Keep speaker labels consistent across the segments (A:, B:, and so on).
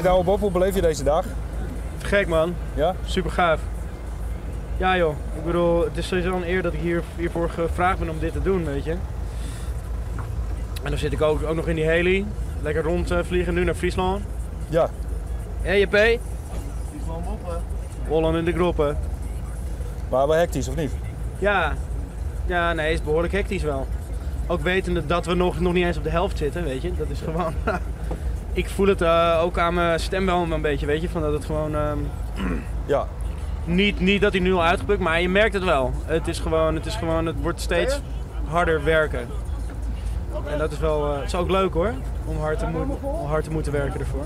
A: Hey Douwe Bob, hoe beleef je deze dag?
B: Te gek man.
A: Ja?
B: Super gaaf. Ja joh, ik bedoel, het is sowieso een eer dat ik hiervoor gevraagd ben om dit te doen, weet je. En dan zit ik ook nog in die heli. Lekker rondvliegen, nu naar Friesland.
A: Ja.
B: Hé JP?
C: Friesland boppen.
B: Holland in de groppen.
A: Maar wel hectisch, of niet?
B: Ja. Ja, nee, is behoorlijk hectisch wel. Ook wetende dat we nog niet eens op de helft zitten, weet je. Dat is gewoon... Ik voel het ook aan mijn stem wel een beetje, weet je. Van dat het gewoon... Niet dat hij nu al uitgeput, maar je merkt het wel. Het is gewoon, het is gewoon, het wordt steeds harder werken. En dat is wel, het is ook leuk hoor, om hard te moeten werken ervoor.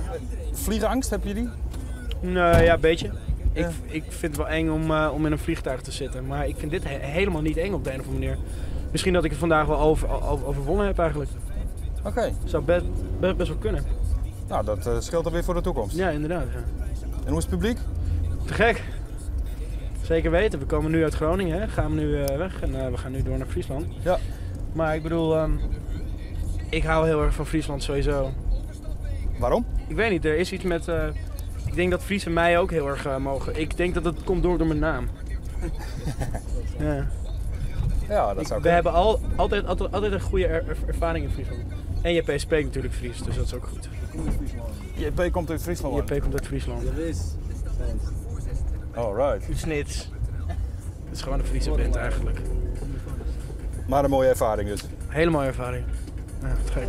A: Vliegangst, heb je die?
B: Nee, ja, een beetje. Ik vind het wel eng om in een vliegtuig te zitten. Maar ik vind dit helemaal niet eng op de een of andere manier. Misschien dat ik het vandaag wel overwonnen heb eigenlijk. Zou best wel kunnen.
A: Nou, dat scheelt dan weer voor de toekomst.
B: Ja, inderdaad. Ja.
A: En hoe is het publiek?
B: Te gek. Zeker weten. We komen nu uit Groningen, hè. Gaan we nu weg en we gaan nu door naar Friesland. Maar ik bedoel, ik hou heel erg van Friesland sowieso.
A: Waarom?
B: Ik weet niet, er is iets met... ik denk dat Friesen mij ook heel erg mogen. Ik denk dat het komt door mijn naam. Ja.
A: Ja, dat zou
B: We
A: kunnen.
B: hebben altijd een goede ervaring in Friesland. En JP spreekt natuurlijk Fries, dus dat is ook goed.
A: JP komt uit Friesland.
B: JP komt uit Friesland.
A: Alright.
B: Snits. Het is gewoon een Friese band eigenlijk.
A: Maar een mooie ervaring dus.
B: Hele mooie ervaring. Ja, te gek.